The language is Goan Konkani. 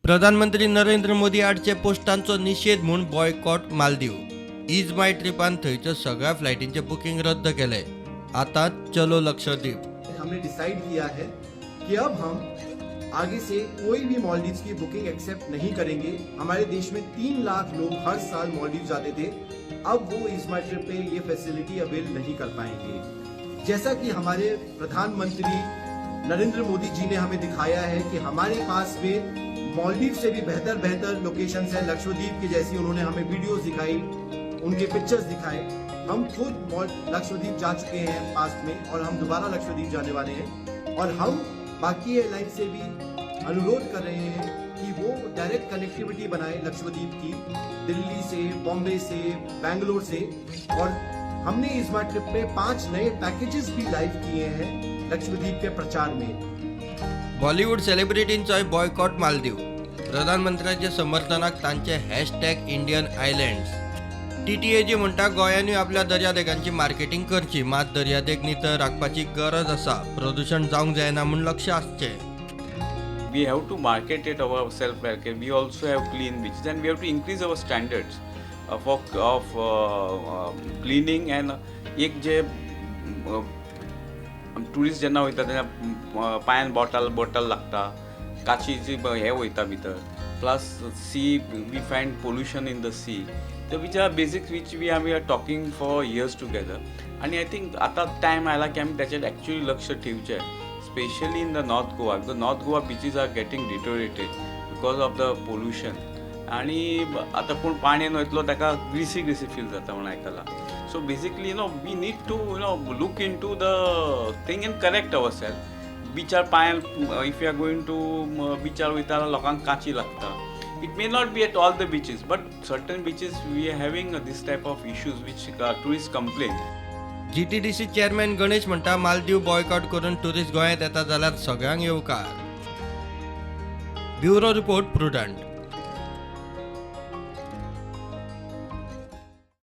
प्रधानमंत्री नरेंद्र मोदी आडचे पोस्टांचो निशेध म्हूण बॉयकॉट मालदीव. Is माय ट्रिपान थंयच्यो सगळ्या फ्लायटींचे बुकींग रद्द केले. आता चलो लक्षद्वीप. हमने डिसाइड किया है कि अब हम आगे से कोई भी मालदीव्स की बुकिंग एक्सेप्ट नहीं करेंगे. हमारे देश में 3 लाख लोग हर साल मालदीव जाते थे. अब वो ईज माई ट्रिप पे ये फैसिलिटी अवेल नहीं कर पाएंगे. जैसा कि हमारे प्रधानमंत्री नरेंद्र मोदी जी ने हमें दिखाया है कि हमारे पास में मालदीव से भी बेहतर बेहतर लोकेशंस हैं, लक्षद्वीप की जैसी उन्होंने हमें वीडियोस दिखाई, उनके पिक्चर्स दिखाए. हम खुद लक्षद्वीप जा चुके हैं पास्ट में और हम दोबारा लक्षद्वीप जाने वाले हैं और हम बाकी एयरलाइन से भी अनुरोध कर रहे हैं कि वो डायरेक्ट कनेक्टिविटी बनाए लक्षद्वीप की दिल्ली से, बॉम्बे से, बैंगलोर से. और हमने ईज माई ट्रिप पे पांच नए पैकेजेस भी लाइव किए हैं लक्षद्वीप के प्रचार में. बॉलिवूड सेलिब्रिटींचोय बॉयकॉट मालदीव. प्रधानमंत्र्यांच्या समर्थनाक तांचे #इंडियन आयलँड्स. टीटीएजी म्हणटा, गोंयांनी आपल्या दर्यादेगांची मार्केटिंग करची, मात दर्यादेग नितळ राखपाची गरज आसा. प्रदुशण जावंक जायना म्हूण लक्ष आसचें. We have to market it ourselves well. We also have clean beaches and we have to increase our standards of cleaning and एक जे टुरिस्ट जेन्ना वयता तेन्ना पांयान बॉटल बॉटल लागता, काचीची हे वयता भितर, plus sea, we find pollution in the sea, which are basics which we are talking for years together. आनी I think आतां टायम आयला की आमी ताचेर एक्चुअली लक्ष ठेवचें, especially in the North Goa, because North Goa beaches are getting deteriorated because of the pollution. आणि आतां कोण पाणयेन वयतलो ताका ग्रिसी ग्रिसी फील जाता म्हूण आयकलां. So basically, we need to look into the thing and correct our self. बिचार पांयान, if you are going to बिचार वयता जाल्यार लोकांक काची लागता. It may not be at all the beaches, but certain beaches we are having this type of issues which tourist complain. GTDC chairman Ganesh म्हणटा, मालदीव बॉयकॉट करून टुरिस्ट गोंयांत येता जाल्यार सगळ्यांक येवकार. Bureau report, Prudent.